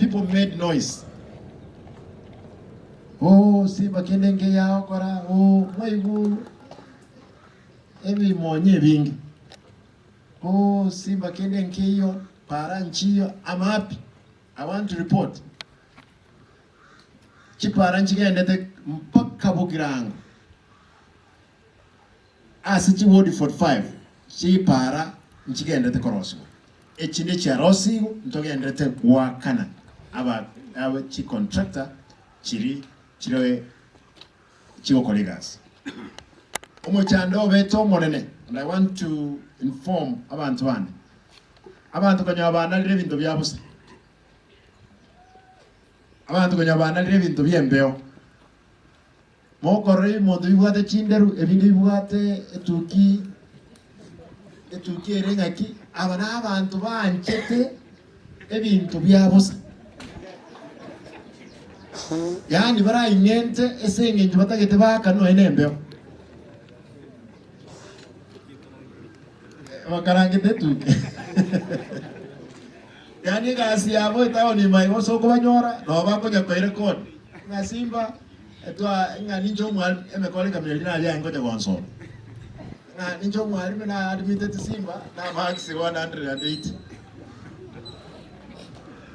People made noise. Oh, Simba kende nkeya agokora, oh, mwaigwa ebimonyo ebinge. Oh, Simba kende nkeiyo, para nchiyo, I'm happy. I want to report. Chipara nchigendete mpaka Bogirango ase chiwodi 45 chipara nchigendete korosigwa. Echinde chiarosigwe ntogenderete goakana aba aba chicontractor chiri chire chigokora egasi. Omochando obete omonene and I want to inform abanto bane. Abanto konya banarire ebinto bia bosa. Abanto konya banarire ebinto bi'embeo. Mokorora ebimonto bibwate chinderu, ebinde bibwate etuki, etuki ere ng'aki, aba nabanto banchete ebinto bia bosa. Yaani baraing'ente ase eng'encho batagete baakanwe nonya nembeo. Bakarangete etuki. Yaani egasi yabo etaoni ime igo ase okobanyora, nabo bakonya koirekodi ng'a Simba etwa ng'a ninche omwalimu emekora ekamina eria naria aye ngocha gonsoma. Ng'a ninche omwalimu na admitted Simba na marks 180.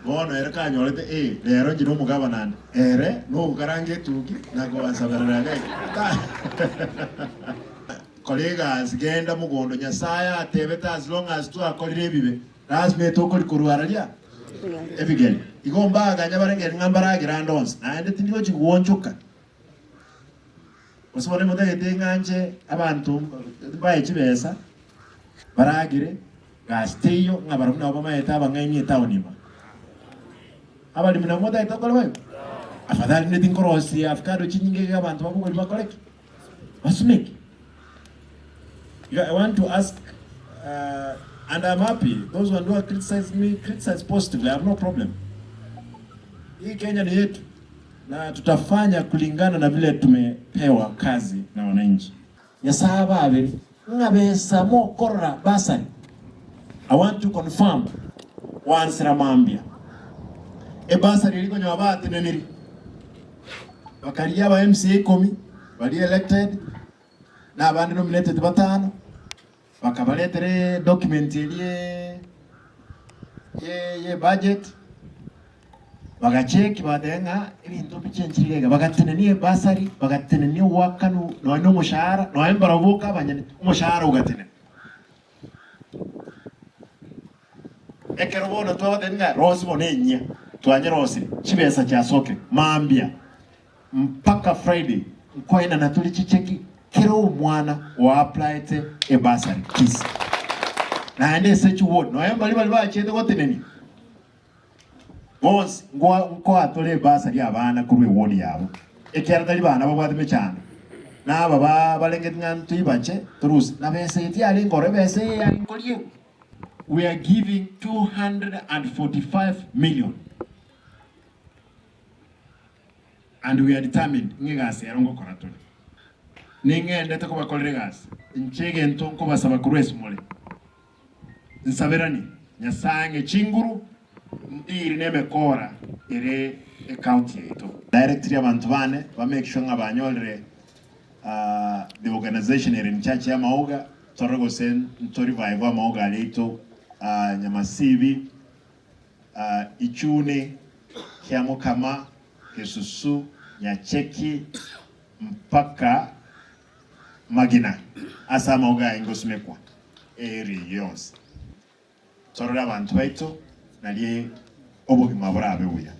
Bono ere kanyorete eh rero inche nomogabana ande, ere nogokaranga etuki na kobansaberera iga iga. Kora egasi genda mogondo Nyasaye atebete as long as twakorire ebibe Lasima etokori korwa araria ebigeni. Igo mbaganya barengere ng'a mbaragere ande onsi, naende tindi gochia gwonchoka. Gose bono motagete ng'a inche abanto mbae chibesa baragere, gasi teiyo, ng'a barabwo nabo bamaete abang'aini etown ime. Abaremi nabo motagete okore boigo? Afadhali rinde tinkorosia avocado chinyinge iga abanto babogori bakore ki? Basumeke. Iga I want to ask uh, and I'm happy those one who are criticize me criticize positively I have no problem. Hii Kenya ni yetu na tutafanya kulingana na vile tumepewa kazi na wananchi. Nyasaye ababere ng'a besa mokorora bursary. I want to confirm wansera mambia ebursary eri konya bateneniri Bakarigia aba MCA ikomi baria elected na abande nominated batano, bakabaretera edocument eria ye ye budget, bagacheki bagateba ng'a ebinto mbichenchiri iga iga, bagatenenia ebursary, bagatenenia ogoakanwa nonya na omoshahara, nonya mbarabwo boka abanyene, omoshahara ogatenena. Ekero bono twabatebia ng'a rosi bono enyia, twanyerosirie, chibesa chiasokire, mambia mpaka Friday nkoenana tore chicheki kera omwana oapplyete ebursary Kisii. Naende ase chiward nonya mbaria baria bachiete gotenenia bonsi nkoa nkoa tore ebursary abana korwa eward yabo, ekiagera tari bana babwate mechando, na aba ba barengeti ng'a ntoibache torusie, na besa eye tiyarenge ororo, ebesa eye yarenge koriegwa. We are giving 245 million and we are determined ng'a egasi ero ngokora tore. Ning'endete kobakorera egasi, inche egento nkobasaba korwa ase more, nsaberanie Nyasae ang'e chinguru ndiri nemekora ere ecounty yaito. Directly abanto bane ba make sure ng'a banyorire The organization ere in charge y'amauga, torore gose nto revive amauga aria aito Nyamasibi, Ichuni, Kiamokama, Gesusu, Nyacheki mpaka Magina ase amauga aya ngosumekwa area eyio yonsi. Torore abanto baito nario obogima borabe buya.